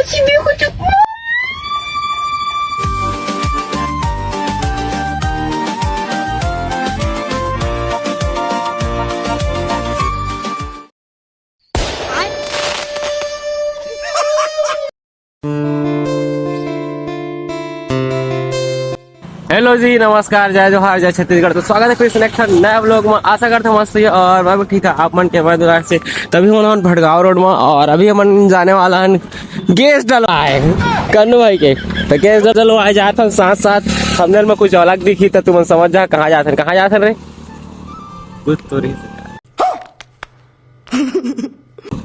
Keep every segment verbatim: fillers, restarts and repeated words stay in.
Hello जी, नमस्कार, जय जोहार, जय छत्तीसगढ़। तो स्वागत है फिर से नेक्स्ट नया व्लॉग में। आशा करता हूँ मस्त ही, और मैं भी ठीक है आप मन के मैं दुलार से। तभी हम भटगांव रोड में, और अभी हम जाने वाला है गैस डलवाए कन्नू भाई के। तो गैस डलवाए जात हन, साथ साथ थंबनेल में कुछ अलग दिखी तो तुमन समझ जा कहाँ जात हन। कहाँ जात हन रे? कुछ तो रही।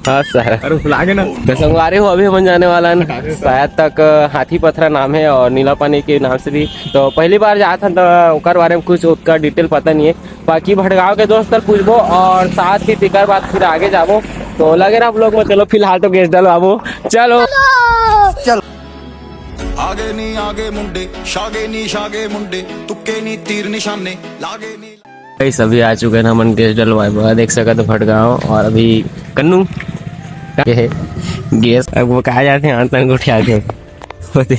हाँ सर। अरे लागे ना। तो संगवारी हो, अभी हमन जाने वाला हन शायद तक हाथी पथरा नाम है और नीला पानी के नाम से भी। तो पहली बार जात हन तो ओकर बारे में कुछ ओकर डिटेल पता नहीं है। बाकी भटगांव के दोस्त कर पूछबो और साथ ही तेकर बाद फिर आगे जाबो। तो लगे रहा आप लोग में। चलो फिलहाल तो गैस डलवाबो। चलो। आगे नी आगे मुंडे, शागे नी शागे मुंडे, तुक्के नी तीर निशाने, लागे नी। भाई सभी आ चुके हैं हमन गैस डलवाए बर। देख सकत हो भटगांव और अभी कन्नू के है गैस। अब वो कहा जाते हैं अंत अंगूठे आके होते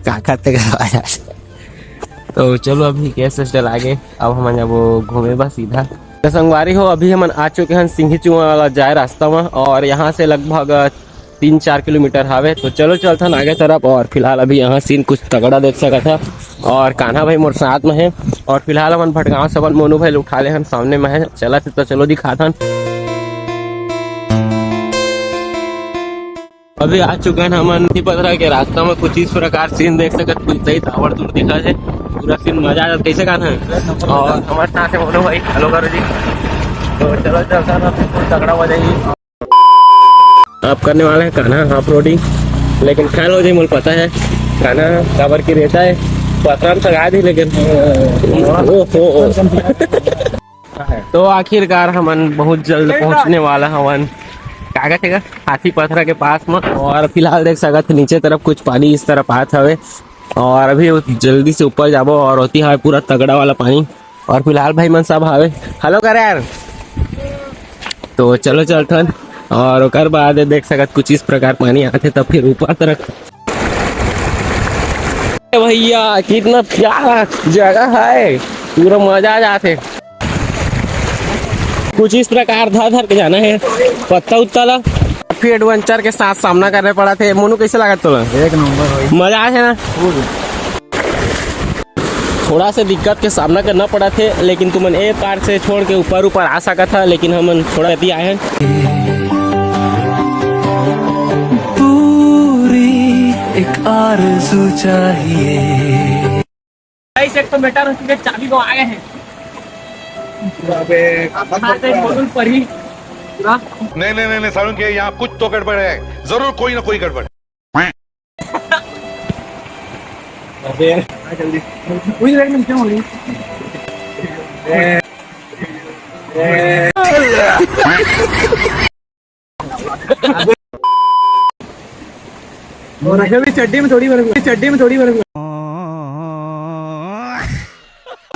काका ते करवा जाते। तो चलो अभी गैस वैस डला के अब हमन जब घूमे बा सीधा। तो संगवारी हो, अभी हमन आ चुके हैं सिंघी चुआ वाला जाए रास्ता में और यहाँ से लगभग तीन चार किलोमीटर हावे। तो चलो चलथन आगे तरफ। और फिलहाल अभी यहाँ सीन कुछ तगड़ा देख सकत ह। और कान्हा भाई मोर साथ में है। और फिलहाल हमन भटगांव से अपन मोनू भाई ल उठा ले हन, सामने में है, चलत हे तो चलो दिखात हन। अभी आ चुके हैं हमन हाथी पथरा के रास्ता में। कुछ इस प्रकार सीन देख सकत, कुछ सही ताबड़तोड़ दिखा है पूरा सीन, मजा आ जाता। कैसे कान्हा? और हमारे साथ है मोनू भाई, हेलो करो जी। तो चलो चलता ना, बिल्कुल तगड़ा हो जाएगी। आप करने वाले हैं कान्हा ऑफ रोडिंग, लेकिन फेल हो जाए, मुझे पता है कान्हा काबर की रहता है। पथरा में सगा दी लेकिन ओ, ओ, ओ। तो आखिरकार हमन बहुत जल्द पहुंचने वाला हवन, का कहते हैं, हाथी पथरा के पास में। और फिलहाल देख सकत नीचे तरफ कुछ पानी इस तरफ आत हवे और अभी जल्दी से ऊपर जाबो और होती है पूरा तगड़ा वाला पानी। और फिलहाल भाई मन सब हावे, हेलो करे यार। तो चलो चलथन और ओकर बाद देख सकत कुछ इस प्रकार पानी आथे तब फिर ऊपर तरफ। भैया कितना प्यारा जगह है, पूरा मजा आ जाथे। कुछ इस प्रकार धर धर के जाना है पत्ता उत्ता ला। फिर एडवेंचर के साथ सामना करने पड़ा थे। मोनू कैसे लगा तोला? एक नंबर भाई। मजा आए है ना? थोड़ा से दिक्कत के सामना करना पड़ा थे, लेकिन तुमन ए पार से छोड़ के ऊपर ऊपर आ सकत था, लेकिन हमन थोड़ा गति आए हैं। पूरी एक आरज़ू चाहिए। गाइस, एक तो मैटर हो चुके, चाबी को आ गए हैं। अबे, हाथ एक बोतल परी पूरा। नहीं नहीं नहीं नहीं, सारुण के यहाँ कुछ तो गड़बड़ है, जरूर कोई ना कोई गड़बड़। अबे, आ जल्दी। कोई देर में क्या हो रही? और अभी चड्डी में थोड़ी बर्फ, चड्डी में थोड़ी बर्फ।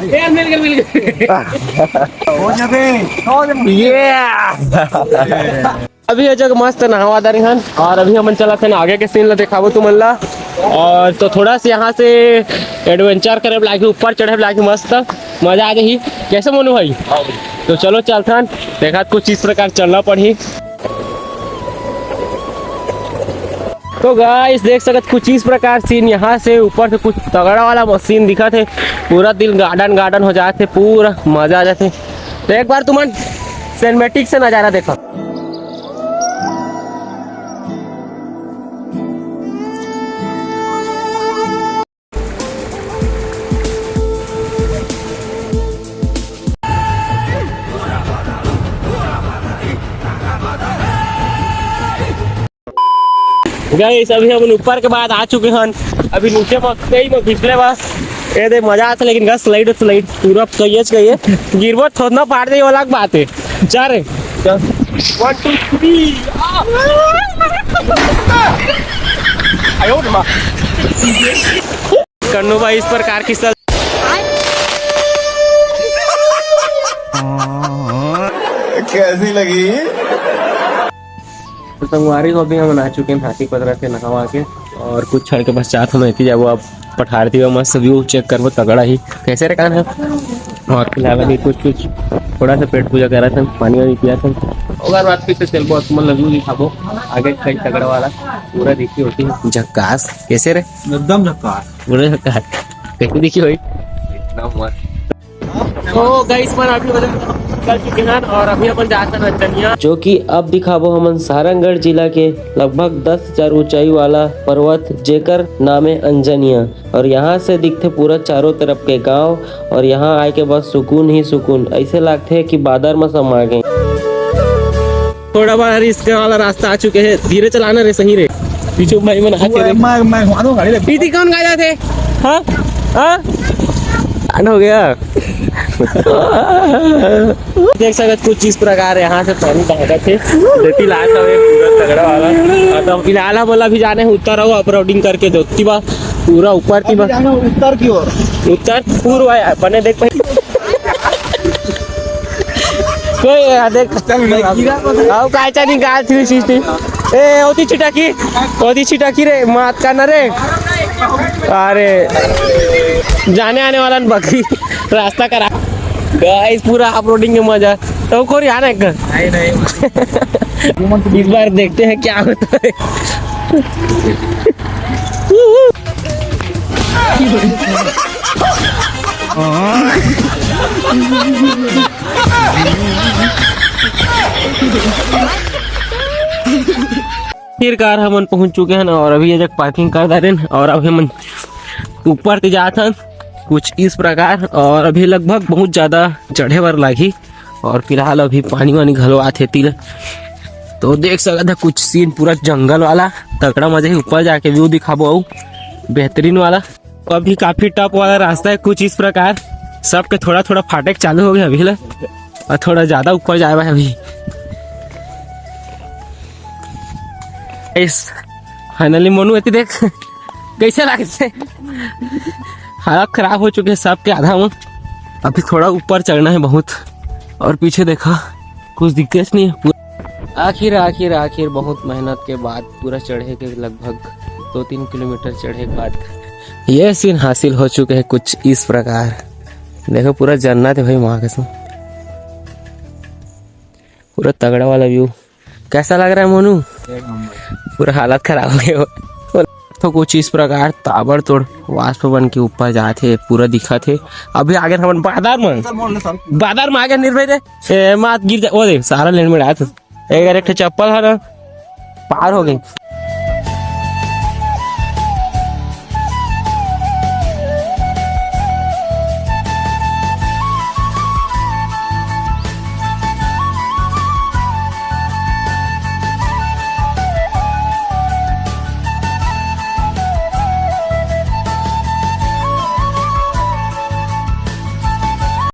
यार, मिल गए, मिल गए। अभी ये जगह मस्त नहावा दारी हन और अभी हमन चलत हन आगे के सीन ला देखाबो तुमन ला। और तो थोड़ा सा यहाँ से एडवेंचर करे लागी, ऊपर चढ़े लागी, मस्त मजा आ जाही। कैसे मोनू भाई? तो चलो चलथन, देखा कुछ इस प्रकार चलना पड़ही। तो गाइस देख सकत कुछ इस प्रकार सीन, यहाँ से ऊपर से कुछ तगड़ा वाला सीन दिखत हे। पूरा दिल गार्डन गार्डन हो जात हे, पूरा मजा आ जात हे। तो एक बार तुमन सिनेमैटिक से नजारा देखो। गाइस अभी हमन ऊपर के बाद आ चुके हन। अभी नीचे में कई में फिसले बा। ये दे मजा आथे लेकिन गा स्लाइड स्लाइड पूरा कहिए कहिए गिरबो थोतना फाट जाई, वो अलग बात है। जा रे। One two three. कन्नू भाई इस प्रकार की सज- कैसी लगी? संगवारी हो, अभी हमन आ चुके हैं हाथी पथरा से नहावा के, और कुछ क्षण के पश्चात हम एती जाबो अब पठार ती, मस्त view check करबो, तगड़ा ही। कैसे रे कान्हा? और फिलहाल अभी कुछ कुछ थोड़ा सा पेट पूजा करत हन, पानी वानी पियत हन, ओकर बाद फिर से चलबो, तुमन ला view दिखाबो आगे, कई तगड़ा वाला पूरा देखी होती है। झक्कास। कैसे रे? एकदम झक्कास। पूरा झक्कास। कैसे देखी भाई? एकदम मस्त। तो गाइस, मन अभी बजर कर चुके हैं और अभी अपन जात हन अंजनिया। जो कि अब दिखाबो हमन सारंगढ़ जिला के लगभग दस हजार ऊंचाई वाला पर्वत, जेकर नाम है अंजनिया। और यहाँ से दिखथे पूरा चारों तरफ के गांव, और यहाँ आए के बाद सुकून ही सुकून, ऐसे लगथे कि बादर में समा गए। थोड़ा बड़ा risk वाला रास्ता आ चुके हैं, धीरे चलाना रे, सही रे। पीछू भाई मन आके देख। मैं, मैं घुमा दूं गाड़ी ले। पीती कौन गाय जाथे? हाँ? हाँ? कांड हो गया। देख सकत कुछ इस प्रकार यहाँ से पानी बहत हे। देखी लात हवे पूरा तगड़ा वाला। और तो फिलहाल हम वाला भी जाने उत्तर आओ, off roading करके जो तिबा पूरा ऊपर तिबा। अभी जाना उत्तर की ओर। उत्तर पूर्व है, बने देख भाई। कोई आ देख। चल, मैं आओ, काय चा निकाल three sixty। ए, ओती छिटकी, ओती छिटकी रे, मात का न रे। अरे, जाने आने वाला न बकरी, रास्ता करा। गाइस, पूरा off roading के मजा। तो कोई आना एक। नहीं, नहीं। इस बार देखते हैं क्या होता है। आखिरकार हमन पहुंच चुके हैं और अभी ये जगह parking कर डारेन और अभी हमन ऊपर ती जात हन कुछ इस प्रकार। और अभी लगभग बहुत ज्यादा चढ़े बर लागही और फिलहाल अभी पानी वानी घलो आथे तिल। तो देख सकत है कुछ scene पूरा जंगल वाला, तगड़ा मजा ही। ऊपर जाके view दिखाबो अउ बेहतरीन वाला। अभी काफी tough वाला रास्ता है कुछ इस प्रकार, सबके थोड़ा थोड़ा फाटक चालू हो गया अभी ला, और थोड़ा ज्यादा ऊपर जाए बा अभी। इस finally मोनू एती देख कैसे लागथे। हालत खराब हो चुके हैं सबके आधा मन। अभी थोड़ा ऊपर चढ़ना है बहुत, और पीछे देखा कुछ दिक्कत नहीं है। आखिर, आखिर, आखिर बहुत मेहनत के बाद पूरा चढ़े के लगभग दो तीन किलोमीटर चढ़े के बाद ये scene हासिल हो चुके हैं कुछ इस प्रकार। देखो पूरा जन्नत है भाई, वहाँ के सो पूरा तगड़ा वाला view। कैसा लग रहा है मोनू? पूरा हालत खराब हो गया। तो कुछ इस प्रकार ताबड़तोड़ वाष्प बन के ऊपर जात हे, पूरा दिखत हे। अभी आगे हमन बादर में, बादर में आगे निर्भय रे। ए, मात गिर जा, ओ दे, सारा लेन में डालत। एक, एक ठो चप्पल है ना, पार हो गई।